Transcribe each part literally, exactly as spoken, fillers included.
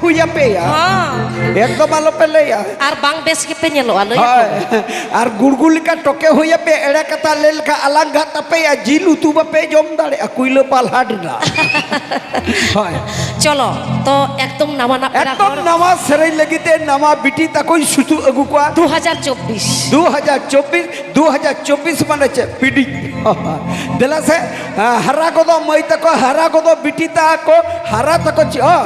ᱦᱩᱭ ᱟᱯᱮᱭᱟ᱾ ᱦᱚᱸ᱾ ᱮᱠᱫᱚᱢ ᱟᱞᱚᱯᱮ ᱞᱟᱹᱭᱟ᱾ ᱟᱨ ᱵᱟᱝ ᱵᱮᱥ ᱜᱮᱯᱮ ᱧᱮᱞᱚᱜᱼᱟ, ᱞᱟᱹᱭ ᱦᱳᱭ᱾ ᱟᱠᱚ᱾ ᱟᱨ ᱜᱩᱲᱜᱩ ᱞᱮᱠᱟ ᱴᱚᱠᱮ ᱦᱩᱭ ᱟᱯᱮᱭᱟ, ᱮᱲᱮ ᱠᱟᱛᱷᱟ ᱞᱟᱹᱭ ᱞᱮᱠᱷᱟᱱ ᱟᱞᱟᱝ ᱜᱷᱟᱛ ᱛᱟᱯᱮᱭᱟ, ᱡᱤᱞ ᱩᱛᱩ ᱵᱟᱯᱮ ᱡᱚᱢ ᱫᱟᱲᱮᱭᱟᱜᱼᱟ, ᱠᱩᱭᱞᱟᱹ ᱯᱟᱞᱦᱟᱰ ᱨᱮᱱᱟᱜ᱾ ᱦᱳᱭ᱾ ᱪᱚᱞᱚ, ᱛᱚ ᱮᱠᱫᱚᱢ ᱱᱟᱣᱟ ᱱᱟᱜ ᱯᱮᱲᱟ ᱮᱠᱫᱚᱢ ᱦᱚᱲ᱾ ᱱᱟᱣᱟ ᱥᱮᱨᱮᱧ ᱞᱟᱹᱜᱤᱫ ᱛᱮ ᱱᱟᱣᱟ ᱵᱤᱴᱤ ᱛᱟᱠᱚᱧ ᱥᱩᱛᱩᱜ ᱟᱹᱜᱩ ᱠᱚᱣᱟ᱾ ᱫᱩ ᱦᱟᱡᱟᱨ ᱪᱚᱵᱵᱤᱥ᱾ ᱫᱩ ᱦᱟᱡᱟᱨ ᱪᱚᱵᱵᱤᱥ, ᱫᱩ ᱦᱟᱡᱟᱨ ᱪᱚᱵᱵᱤᱥ ᱢᱟᱱᱮ ᱪᱮᱫ? ᱯᱤᱰᱤ᱾ ᱫᱮᱞᱟ ᱥᱮ, ᱦᱟᱨᱟ ᱜᱚᱫᱚᱜ ᱢᱟᱹᱭ ᱛᱟᱠᱚ, ᱦᱟᱨᱟ ᱜᱚᱫᱚᱜ ᱵᱤᱴᱤ ᱛᱟᱠᱚ, ᱦᱟᱨᱟ ᱛᱟᱠᱚ ᱪᱮᱫ? ᱚ᱾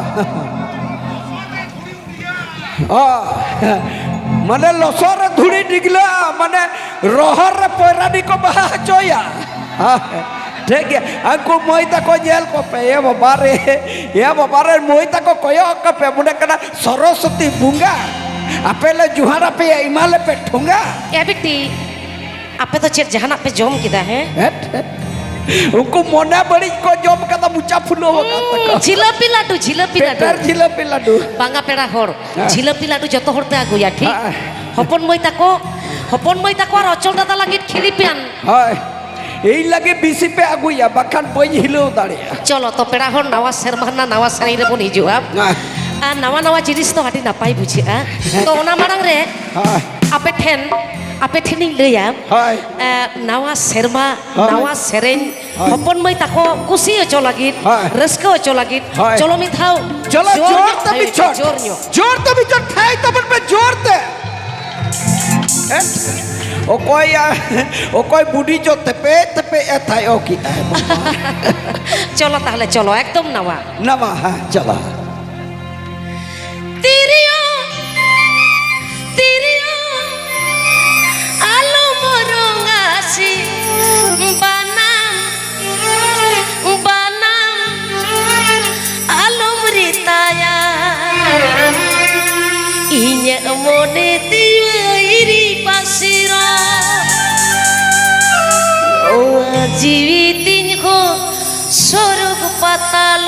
ᱚ᱾ ᱢᱟᱱᱮ ᱞᱚᱥᱚᱫ ᱨᱮ ᱫᱷᱩᱲᱤ ᱰᱤᱜᱽᱞᱟᱹᱜᱼᱟ, ᱢᱟᱱᱮ ᱨᱚᱦᱚᱨ ᱨᱮ ᱯᱚᱭᱨᱟᱱᱤ ᱠᱚ ᱵᱟᱦᱟ ᱦᱚᱪᱚᱭᱟ᱾ ᱴᱷᱤᱠ ᱜᱮᱭᱟ, ᱩᱱᱠᱩ ᱢᱟᱹᱭ ᱛᱟᱠᱚ ᱧᱮᱞ ᱠᱚᱯᱮ, ᱮ ᱵᱟᱵᱟ ᱨᱮ, ᱮ ᱵᱟᱵᱟ ᱨᱮ, ᱢᱟᱹᱭ ᱛᱟᱠᱚ ᱠᱚᱭᱚᱜ ᱠᱚᱯᱮ, ᱢᱚᱱᱮ ᱠᱟᱱᱟ ᱥᱚᱨᱚᱥᱚᱛᱤ ᱵᱚᱸᱜᱟ, ᱟᱯᱮ ᱞᱮ ᱡᱚᱦᱟᱨ ᱟᱯᱮᱭᱟ, ᱮᱢᱟ ᱞᱮᱯᱮ ᱴᱷᱚᱸᱜᱟ᱾ ᱮ ᱵᱤᱴᱤ, ᱟᱯᱮ ᱫᱚ ᱪᱮᱫ ᱡᱟᱦᱟᱱᱟᱜ ᱯᱮ ᱡᱚᱢ ᱠᱮᱫᱟ, ᱦᱮᱸ? ᱦᱮᱸ, ᱦᱮᱸ᱾ ᱩᱱᱠᱩ ᱢᱚᱱᱮ ᱵᱟᱹᱲᱤᱡ ᱠᱚ ᱡᱚᱢ ᱠᱟᱫᱟ, ᱢᱚᱪᱟ ᱯᱷᱩᱞᱟᱹᱣ ᱟᱠᱟᱫ ᱛᱟᱠᱚᱣᱟ᱾ ᱡᱷᱤᱞᱟᱹᱯᱤ ᱞᱟᱹᱰᱩ, ᱡᱷᱤᱞᱟᱹᱯᱤ ᱞᱟᱹᱰᱩ᱾ ᱯᱮᱴᱮᱨ ᱡᱷᱤᱞᱟᱹᱯᱤ ᱞᱟᱹᱰᱩ᱾ ᱵᱟᱝᱟ ᱯᱮᱲᱟ ᱦᱚᱲ, ᱦᱮᱸ᱾ ᱡᱷᱤᱞᱟᱹᱯᱤ ᱞᱟᱹᱰᱩ ᱡᱚᱛᱚ ᱦᱚᱲ ᱯᱮ ᱟᱹᱜᱩᱭᱟ, ᱴᱷᱤᱠ? ᱦᱮᱸ᱾ ᱦᱚᱯᱚᱱ ᱢᱟᱹᱭ ᱛᱟᱠᱚ, ᱦᱚᱯᱚᱱ ᱢᱟᱹᱭ ᱛᱟᱠᱚ ᱟᱨ ᱚᱪᱚᱞ ᱫᱟᱫᱟ ᱞᱟᱹᱜᱤᱫ ᱠᱷᱤᱨᱤ ᱯᱮᱱ᱾ ᱦᱳᱭ, ᱤᱧ ᱞᱟᱹᱜᱤᱫ ᱵᱮᱥᱤ ᱯᱮ ᱟᱹᱜᱩᱭᱟ, ᱵᱟᱠᱷᱟᱱ ᱵᱟᱹᱧ ᱦᱤᱞᱟᱹᱣ ᱫᱟᱲᱮᱭᱟᱜᱼᱟ᱾ ᱪᱚᱞᱚ ᱛᱚ ᱯᱮᱲᱟ ᱦᱚᱲ, ᱱᱟᱣᱟ ᱥᱮᱨᱢᱟ ᱨᱮᱱᱟᱜ ᱱᱟᱣᱟ ᱥᱮᱨᱮᱧ ᱨᱮᱵᱚᱱ ᱦᱤᱡᱩᱜᱼᱟ᱾ ᱦᱮᱸ᱾ ᱟᱨ ᱱᱟᱣᱟ ᱱᱟᱣᱟ ᱡᱤᱱᱤᱥ ᱫᱚ ᱟᱹᱰᱤ ᱱᱟᱯᱟᱭ ᱵᱩᱡᱷᱟᱹᱜᱼᱟ᱾ ᱛᱚ ᱚᱱᱟ ᱢᱟᱲᱟᱝ ᱨᱮ ᱦᱳᱭ᱾ ᱟᱯᱮ ᱴᱷᱮᱱ, ᱟᱯᱮ ᱴᱷᱮᱱᱤᱧ ᱞᱟᱹᱭᱟ, ᱦᱳᱭ᱾ ᱮ, ᱱᱟᱣᱟ ᱥᱮᱨᱢᱟ, ᱦᱳᱭ᱾ ᱱᱟᱣᱟ ᱥᱮᱨᱮᱧ, ᱦᱳᱭ᱾ ᱦᱚᱯᱚᱱ ᱢᱟᱹᱭ ᱛᱟᱠᱚ ᱠᱩᱥᱤ ᱦᱚᱪᱚ ᱞᱟᱹᱜᱤᱫ, ᱦᱳᱭ᱾ ᱨᱟᱹᱥᱠᱟᱹ ᱦᱚᱪᱚ ᱞᱟᱹᱜᱤᱫ, ᱦᱳᱭ᱾ ᱪᱚᱞᱚ ᱢᱤᱫ ᱫᱷᱟᱣ ᱪᱚᱞᱚ ᱡᱳᱨ ᱡᱳᱨ ᱧᱚᱜ ᱛᱮ ᱛᱷᱟᱭᱚ ᱢᱤᱫ ᱪᱷᱚᱴ᱾ ᱡᱳᱨ ᱧᱚᱜ᱾ ᱡᱳᱨ ᱛᱮ ᱢᱤᱫ ᱪᱷᱚᱴ ᱛᱷᱟᱭ ᱛᱟᱵᱚᱱ ᱯᱮ ᱡᱳᱨ ᱛᱮ᱾ ᱦᱮᱸ? ᱚᱠᱚᱭ, ᱚᱠᱚᱭ ᱵᱩᱰᱷᱤ ᱪᱚ ᱛᱮᱯᱮ, ᱛᱮᱯᱮ ᱮ ᱛᱷᱟᱭᱚ ᱠᱮᱫᱟᱭ ᱵᱟᱵᱟ᱾ ᱪᱚᱞᱚ ᱛᱟᱦᱞᱮ, ᱪᱚᱞᱚ, ᱮᱠᱫᱚᱢ ᱱᱟᱣᱟ᱾ ᱱᱟᱣᱟ, ᱦᱮᱸ, ᱪᱚᱞᱚ᱾ ᱛᱤᱨᱭᱳ, ᱛᱤᱨᱭᱳ, ᱟᱞᱚᱢ ᱨᱚᱝᱟ ᱥᱮ ᱵᱟᱱᱟᱢ, ᱵᱟᱱᱟᱢ ᱟᱞᱚᱢ ᱨᱤᱛᱟᱭᱟ᱾ ᱤᱧᱟᱹᱜ ᱢᱚᱱᱮ ᱛᱤᱣᱟᱹᱭ ᱨᱤ ᱯᱟᱹᱥᱤᱨᱟ᱾ ᱡᱤᱣᱤ ᱛᱤᱧ ᱠᱷᱚᱱ ᱥᱚᱨᱚᱜᱽ ᱯᱟᱛᱟᱞ᱾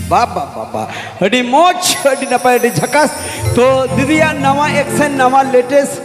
ᱵᱟ ᱵᱟ ᱵᱟ ᱵᱟ, ᱟᱹᱰᱤ ᱢᱚᱡᱽ, ᱟᱹᱰᱤ ᱱᱟᱯᱟᱭ, ᱟᱹᱰᱤ ᱡᱷᱟᱠᱟᱥ᱾ ᱛᱚ ᱫᱤᱫᱤᱭᱟᱜ ᱱᱟᱣᱟ ᱮᱠᱥᱮᱱ, ᱱᱟᱣᱟ ᱞᱮᱴᱮᱥᱴ